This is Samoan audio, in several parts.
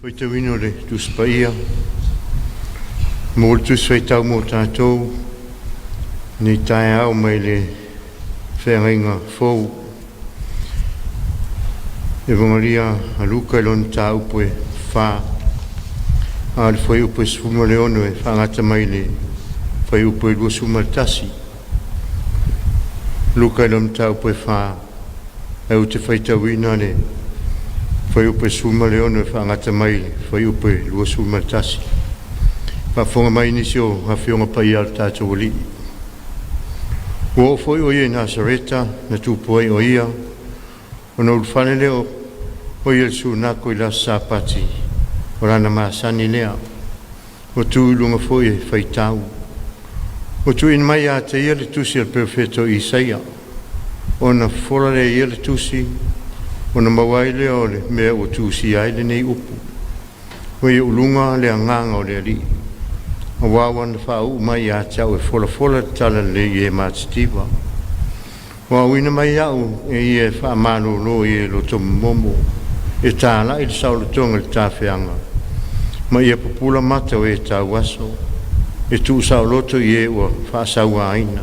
Faitauina o le Tusi Paia mo le Tusi Faitau mo tatou nei taeao mai le Feagaiga Fou. Evagania a Luka i lona mataupu e 4, a o le fuaiupu e 16 e faagata mai le fuaiupu e 21. Luka i lona mataupu e 4, ae ou te faitauina le fuaiupu e 16 e faagata mai le fuaiupu e 21. Faafofoga mai nisi o Afioga Paia a le tatou Alii. Ua oo foi o ia i Nasareta na tupu ai o ia, ona ulufale lea o ia i le sunago i le aso Sapati, o lana masani lea. Ua tu i luga foi e faitau. Ua tuuina mai ia te ia le tusi a le Perofeta o Isaia. Ona fofola lea e ia le tusi, ona maua ai lea o le mea ua tusia ai lenei upu. Ua i ou luga le agaga o le Alii, aua ua na faauu mai ia te au e folafola le Talalelei i e matitiva. Ua auina mai au e ia e faamalolo i e loto momomo, e talai le saolotoga i le tafeaga, ma ia pupula mata o e tauaso, e tuusaoloto i e ua faasauaina,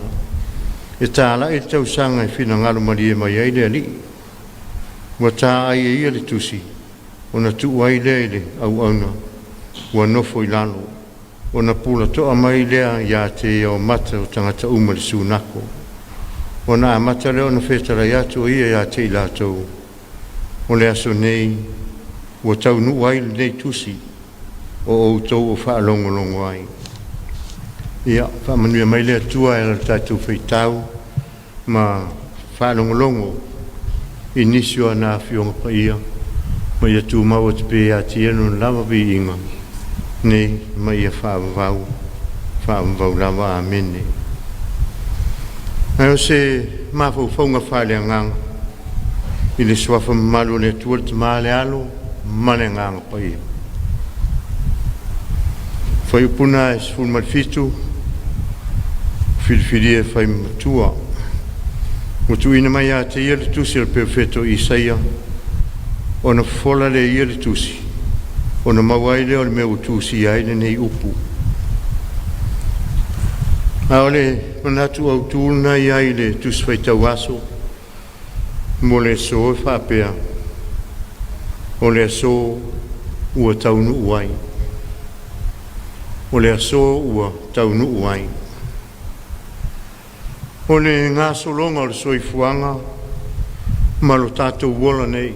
e talai le tausaga e finagalo malie mai ai le Alii. Ua ta ai e ia le tusi, ona tuu ai lea i le auauna ua nofo i lalo, ona pulatoa mai lea ia te ia o mata o tagata uma i le sunago. Ona amata lea ona fetalai atu o ia ia te i latou, o le aso nei ua taunuu ai lenei tusi o outou o faalogologo ai. Ia faamanuia mai le Atua i le tatou faitau ma faalogologo i nisi o ana Afioga Paia, ma ia tumau atu pea ia te Ia lona lava viiga nei ma ia faavavau, faavavau lava. Amene. Ae o se mafaufauga faaleagaga i le suafa mamalu o le Atua le Tama le Alo ma le Agaga Paia. Fuaiupu 17, filifilia e fai ma matua. Ua tuuina mai ia te ia le tusi a le Perofeta o Isaia, ona fofola lea e ia le tusi, ona maua ai lea o le mea ua tusia ai lenei upu. A o le manatu autu lena e i ai i le Tusi Faitau Aso mo le aso e faapea, o le aso ua taunuu ai. O le aso ua taunuu ai. O le gasologa o le soifuaga ma lo tatou ola nei,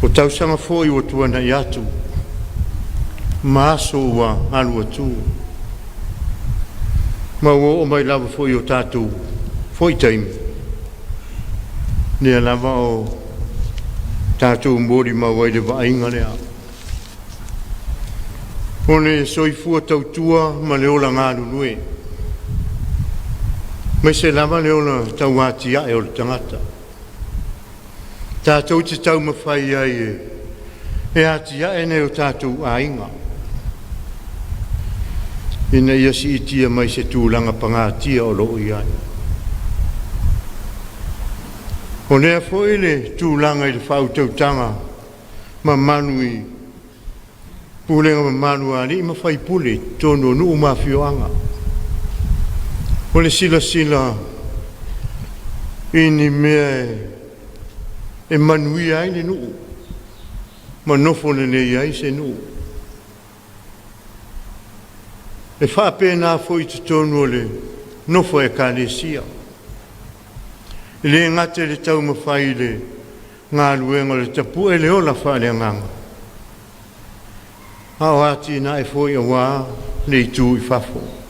o tausaga foi ua tuanai atu ma aso ua alu atu, ma ua oo mai lava foi i o tatou foi taimi, lea lava o tatou molimau ai i le vaaiga lea. O le soifua tautua ma le ola galulue, aemaise lava le ola tauatiae o le tagata. Tatou te taumafai ai e atiae nai o tatou aiga ina ia siitia mai se tulaga pagatia o lo o i ai. O lea foi le tulaga i le faautautaga mamalu i pulega mamalu a alii ma faipule i totonu o nuu ma afioaga. O le silasila i ni mea e manuia ai le nuu ma nofo lelei ai se nuu. E faapena foi i totonu o le nofo a ekalesia. E le gata i le taumafai i le galuega o le tapue le ola faaleagaga, a o atinae foi aua le itu i fafo.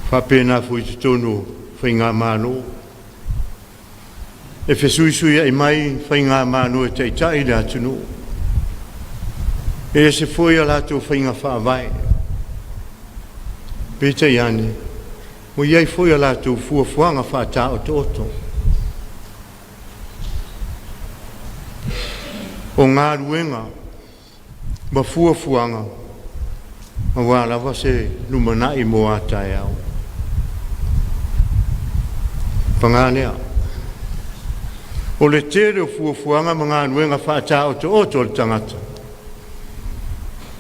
E faapena foi i totonu o faigamalo, e fesuisuiai mai faigamalo e taitai le atunuu, e ese foi a latou faiga faavae, peitai ane ua i ai foi a latou fuafuaga faataotooto. O galuega ma fuafuaga aua lava se lumanai mo a taeao. Paga lea, O le tele o fuafuaga ma galuega faataotooto a le tagata,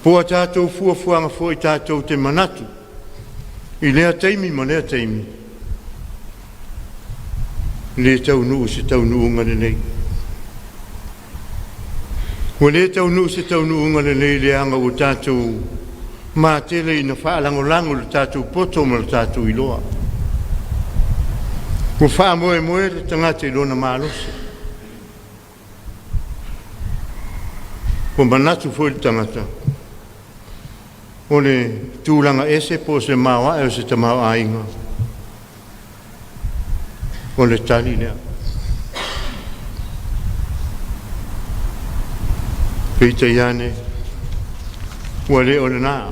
po o a tatou fuafuaga foi tatou te manatu i lea taimi ma lea taimi, e le taunuu i se taunuuga lelei. Ua le taunuu i se taunuuga lelei leaga ua tatou matele ina faalagolago i lo tatou poto ma lo tatou iloa. Ua faamoemoe le tagata i lona malosi, ua manatu foi le tagata o le tulaga ese po o se maoae o se tamaoaiga o le tali lea. Peitai ane, ua le o lena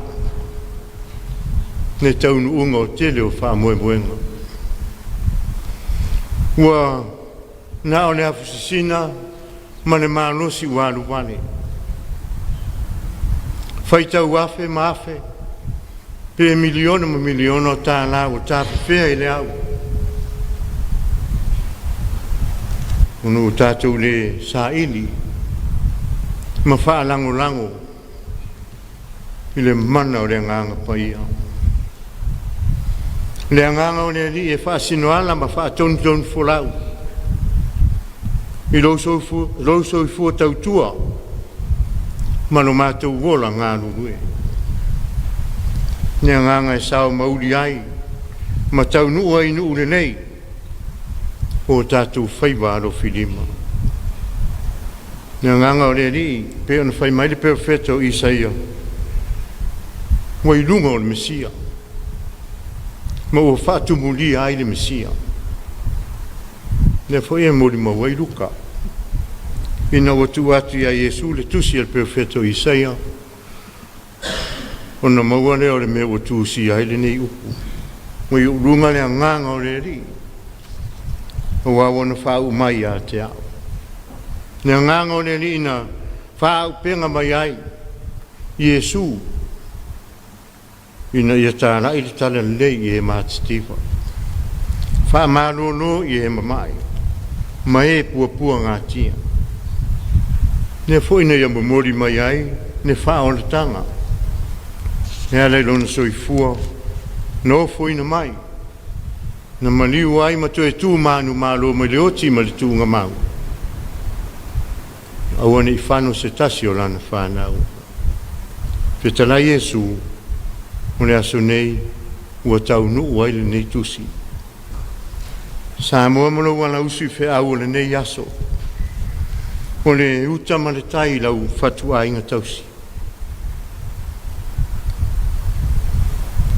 le taunuuga o tele o faamoemoega. Ua na o le afu sisina ma le malosi ua alu ale, faitau afe ma afe pe miliona ma miliona o tala ua tafefea i le au ona ua tatou le saili ma faalagolago i le mana o le Agaga Paia. Le Agaga o le Alii e faasino ala ma faatonutonufolau i lou soifua tautua ma lo matou ola galulue. Le Agaga e sao ma uli ai ma taunuu ai i nuu lelei o tatou faiva alofilima. Le Agaga o le Alii pei ona fai mai le Perofeta o Isaia, ua i luga o le Mesia ma ua faatumulia ai le Mesia. Lea foi e molimau ai Luka, ina ua tuu atu ia Iesu le tusi a le Perofeta o Isaia, ona maua lea o le mea ua tusia ai lenei upu, ua i ou luga le Agaga o le Alii, aua ua na faauu mai ia te au. Le Agaga o le Alii na faaauupega mai ai Iesu ina ia talai le talalelei i e matitiva, faamalolo i e mamai ma e puapuagatia. Lea foi na ia momoli mai ai le faaolataga e ala i lona soifua na ofoina mai, na maliu ai ma toe tu manumalo mai le oti ma le tuugamau, aua ne i fano se tasi o lana fanau. Fetalai Iesu, o le aso nei ua taunuu ai lenei tusi. Samoa ma lou alausu i feau o lenei aso, o le uta ma le tai i lau fatuaiga tausi.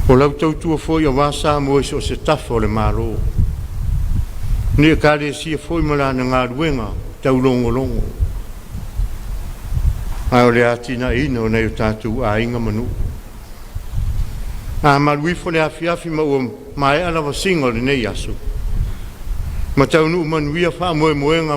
O lau tautua foi aua Samoa i so o se tafa o le Malo, ni Ekalesia foi ma lana galuega taulogologo, a o le atinaeina o nai o tatou aiga ma nuu. A malu ifo le afiafi ma ua maea lavasiga o lenei aso ma taunuu manuia faamoemoega.